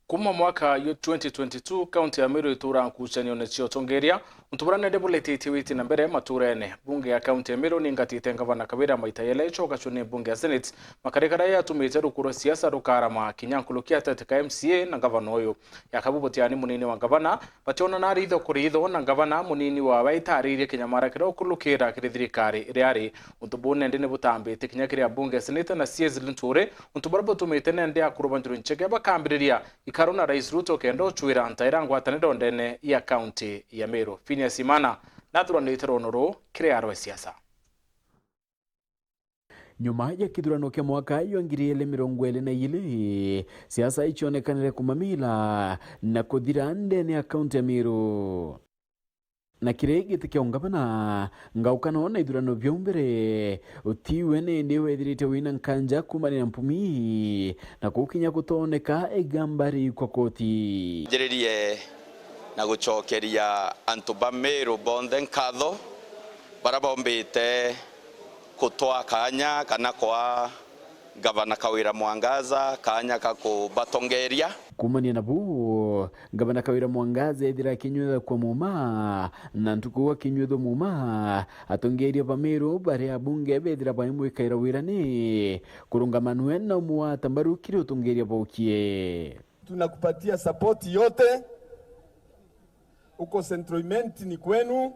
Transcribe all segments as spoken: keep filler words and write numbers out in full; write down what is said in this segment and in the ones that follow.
Kuuma mwaka jwa twenty twenty-two, kaunti ya Meru ituura nkucanione cia utongeria, untu buria nende buletitie witi na mbere maturene. Bunge ya kaunti ya Meru ningatite ngavana Kawira maita yele icokacua ni mbunge ya Senate, makari karia yatumite ruku rwa siasa rukarama kinya nkuruki ateteka M C A na ngavana uyu. Yakabu butiani munini wa ngavana, bationana ritho kuri itho na ngavana munini wawe aitaririe kinyamara kiria ukurukira kiri thirikari iria ari. Untu buu nende ni butambite kinya kiri abunge, seneta na C S Linturi, untu buria butumite nende akuru ba Njuri Ncheke bakambiriria ikaro na Rais Ruto kenda ucwira ntaira ngwataniro ndene ya kaunti ya Meru. Phineas Imana nathuranite rwono ruu kiri arwe siasa. Nyuma ya kithurano kia mwaka jwa ngiri ili mirongo ili na ili, siasa icionekanire kumamila na kuthira ndene ya kaunti ya Meru. Na kiri giti kia ungavana, ngaukano na ithurano biu mbere, utiwe nindi wethirite wina nkanja kumania na mpumi, na kukinya gutoneka igamba riikwa koti. Njiririe na gucokeria antu ba Meru bonthe nkatho, baria bombite kutwaa kaanya kana kwaa Gavana Kawira Mwangaza kaanya ka kubatongeria. Kuumania na buu, Gavana Kawira Mwangaza ethira akinyuithagua muuma, na ntuku akinyuithua muuma, atongeria ba Meru baria abunge bethira baimwikaira wirani kurungamanwe na umwe wa atambaru kiri utongeria baukie. Tunakupatia support yote. Uko Central Imenti ni kwenu.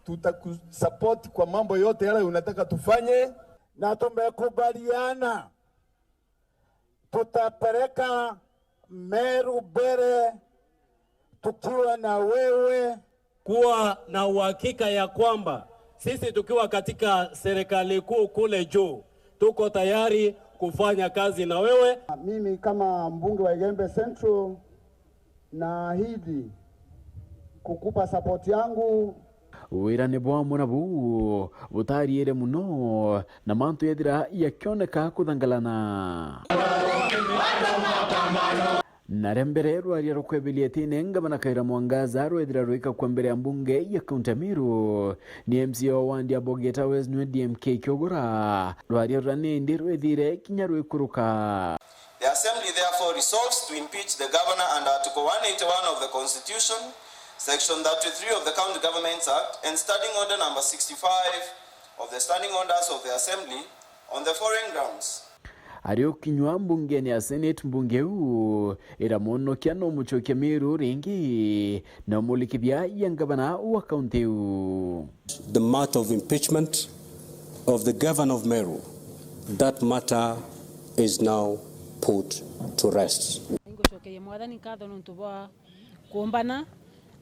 Tutakusupport kwa mambo yote yale unataka tufanye. Na tumekubaliana tutapeleka Meru mbele tukiwa na wewe. Kuwa na uhakika ya kwamba sisi tukiwa katika serikali kuu kule juu, tuko tayari kufanya kazi na wewe. Mimi kama mbunge wa Igembe Central, naahidi kukupa support yangu. Wirani bwa muna buu butariire muno, na mantu yethira yakioneka kuthangalana. Na ria mbere rwaria rukwebelia tine, Gavana Kawira Mwangaza rwethira rwikakua mbere ya mbunge ya kaunti ya Meru, ni M C A wa wandi ya Bogeta West nwe D M K Kiogora. Rwaria ruria nindi rwethire kinya rwikuruka. The Assembly therefore resolves to impeach the governor under Article one eighty-one of the Constitution, Section thirty-three of the County Governments Act, and Standing Order number sixty-five of the Standing Orders of the Assembly on the following grounds. Ari ukinywa mbungene ya Senate, mbunge iu iramwonokia no mucokia Meru ringi na umulikithia ya ngavana wa kaunti iu. The matter of impeachment of the governor of Meru, that matter is now put to rest. Ingucokeria Mwathani nkatho nontu bwa kuumbana,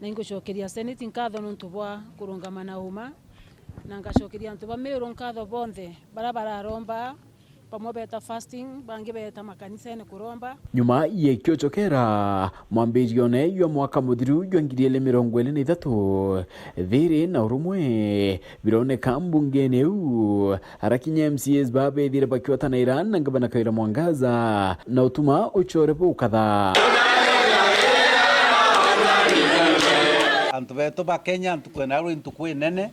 na ingucokeria Senate nkatho nontu bwa kurungama na uma, na ngacokeria antu ba Meru nkatho bonthe baria bararomba. Bamwe beeta fasting, bangi beeta makanisene kuromba. Nyuma ya ikio cokera mwambirione jwa mwaka muthiru jwa ngiri ili mirongo ili na ithatu, thiri na urumwe bironeka mbungene iu, ara kinya M C As babethire bakiwatanaira na ngavana Kawira Mwangaza na utuma ucore bukatha. Antu betu ba Kenya, ntuku ino rwi ntuku inene,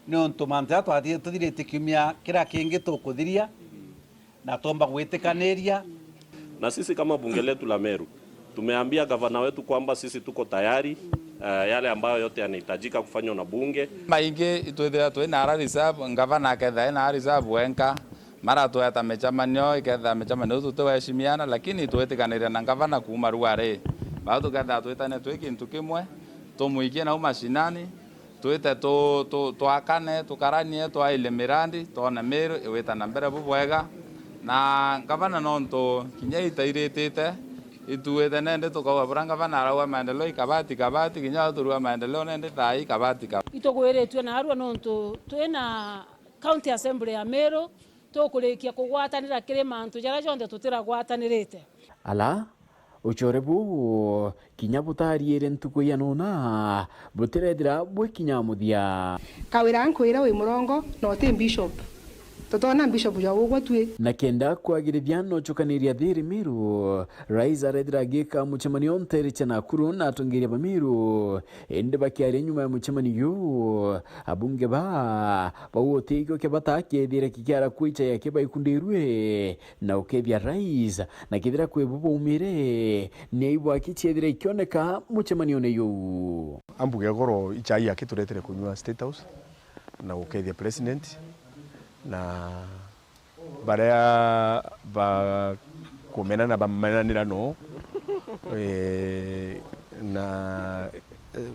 niuntu mantu jaria twathire tuthirite kiumia kiria kingi tukuthiria, na twomba gwitikaniria. Na sisi kama bunge letu la Meru, tumeambia gavana wetu kwamba sisi tuko tayari, eh, yale ambayo yote yanahitajika kufanywa na bunge. Maingi itwithira twina ara reserve, gavana akethira ena ara reserve wenka, maratweta micemanio, ikethira micemanio iu tutiweshimiana, lakini twitikaniria na gavana kuuma ruari. Bau tukethira twitane twi kintu kimwe, tumwikie nau mashinani, twite tu-, tu-, twakane, tukaranie, twaile mirandi, twone Meru iwita na mbere bubwega. Na ngavana nontu kinya itairitite, ituite nende tukauga buria ngavana arauga maendeleo ikabati kabati, kinya turua maendeleo nende thaa ikabati kabati. Itugwiritue narua nontu twina County Assembly ya Meru, tukurikia kugwatanira kiri mantu jaria jonthe tutiragwatanirite. Ala ucore buu kinya butariire ntuku ianona butirethira bwikinya muthia. Kawira, nkwire wi murongo na uti bishop. Totona bishop jwa ugwe twi. Na kenda kwagirithia na ucukaniria thiri Miru, Rais arethira agika mucemanio ntere cia Nakuru na atongeria ba Miru. Indi bakiaria nyuma ya mucemanio juu, abunge ba bau utikio kia bata kiethire kikiara kwicha yake baikundirue na ukethia Rais, na kethira kwi bu baumire, ni aibu aki ciethire ikioneka mucemanione juu. Ambuge goro ichai yake turetere kunywa State House na ukethia President na baria bakumena na bamenanira no, eh, na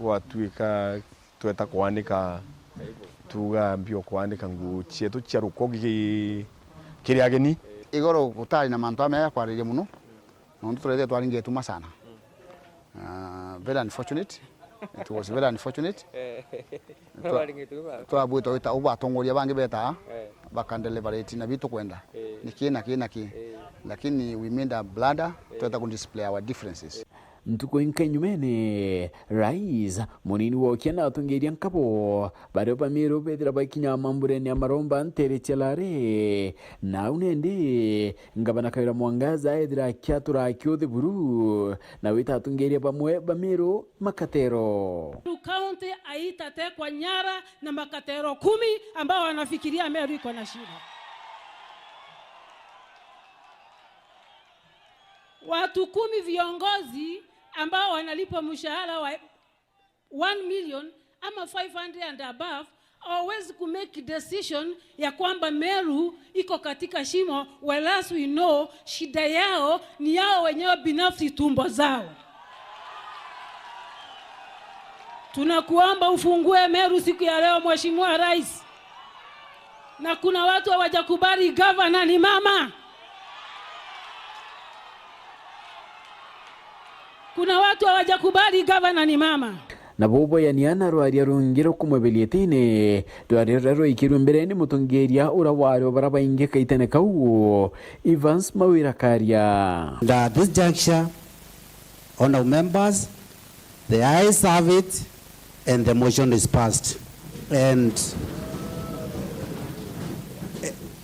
gwatuika tweta kwanika, tuga mbio kwanika nguo cietu cia rukogi ki-, kiri ageni. Igoro gutari na mantu amea ya kwariria mono, nontu turethire twaringetuma sana. Ah, very unfortunate. It was very unfortunate. Eh. Twa- Twaringitwe ba- twabwitwa wita ubu atongoria bangi betaa, eh, baka deliberate na bitu kwenda, eh, niki na ki na ki, eh, lakini we made a blunder, eh, tweta ku display our differences. Ntuku inka inyumene, Rais, munini wokia na atongeria nkabo bario ba Miru bethira baikinya mamburene ya maromba ntere cia Lare, na au nendi Ngavana Kawira Mwangaza ethira akiatura akiuthi buru na wita atongeria bamwe ba Miru makatero. Meru County haitatekwa nyara na makatero kumi ambao wanafikiria Meru iko na shida. Watu kumi viongozi ambao wanalipwa mshahara wa one million ama five hundred and above, hawawezi ku make decision ya kwamba Meru iko katika shimo, whereas we know shida yao ni yao wenyewe binafsi, tumbo zao. Tunakuomba ufungue Meru siku ya leo, Mheshimiwa Rais. Na kuna watu hawajakubali gavana ni mama. Kuna watu hawajakubali gavana ni mama. Na buboyania na rwaria rungi rukumweberia itine, rwaria ruria rwaikirue mbere ni mutongeria uria wari o bara baingi kaitene kau, Evans Mawira Karia. And at this juncture, honourable members, the ayes have it and the motion is passed. And,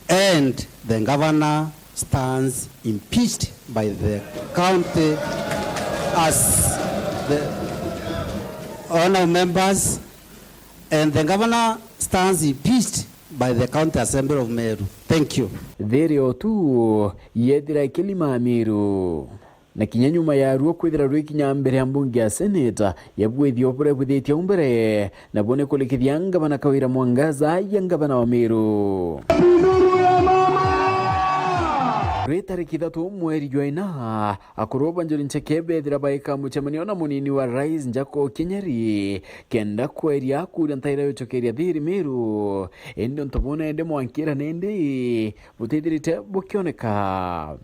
and the governor stands impeached by the county as the honourable members, and the governor stands impeached by the County Assembly of Meru. Thank you. Thiri o tu yethira ikilima Meru. Na kinya nyuma ya ruo kwithira rwikinya mbere ya mbunge ya Senate, yabwithio buria bwithitie au mbere, nabo ni kurikithia ngavana Kawira Mwangaza ya ngavana wa Meru. Rwi tariki ithatu mweri jwa ina, akuru ba Njuri Ncheke bethira baika mucemanio na munini wa rais Njako Kinyeri, kenda kweria kuria ntaira yucokeria thiri Meru, indi untu buu nende mwankira nindi butithirite bukioneka.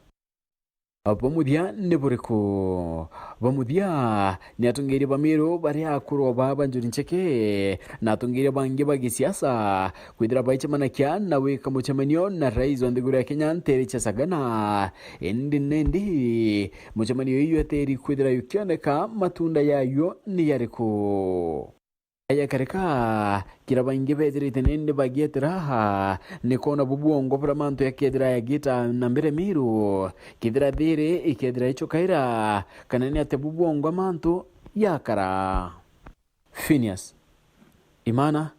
Bwa muthia ni buriku? Bwa muthia ni atongeria ba Meru baria akuru o baa ba Njuri Ncheke na atongeria bangi ba gisiasa kwithira baicemanakia na gwika mucemanio na rais wa nthiguru ya Kenya nteere cia Sagana. Indi nindi mucemanio iyu eteri kwithira yukioneka, matunda yayo ni yariku? Yakarika, kira baingi bethirite nindi bagietera aha, ni kwona bubwongo buria mantu yakethira yagita na mbere Meru, kethira thiri ikethira icukaira, kana ni atia bubwongo mantu yakara. Phineas Imana,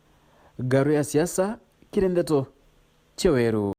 Ngaru ya Siasa, kiri ndeto cia Weru.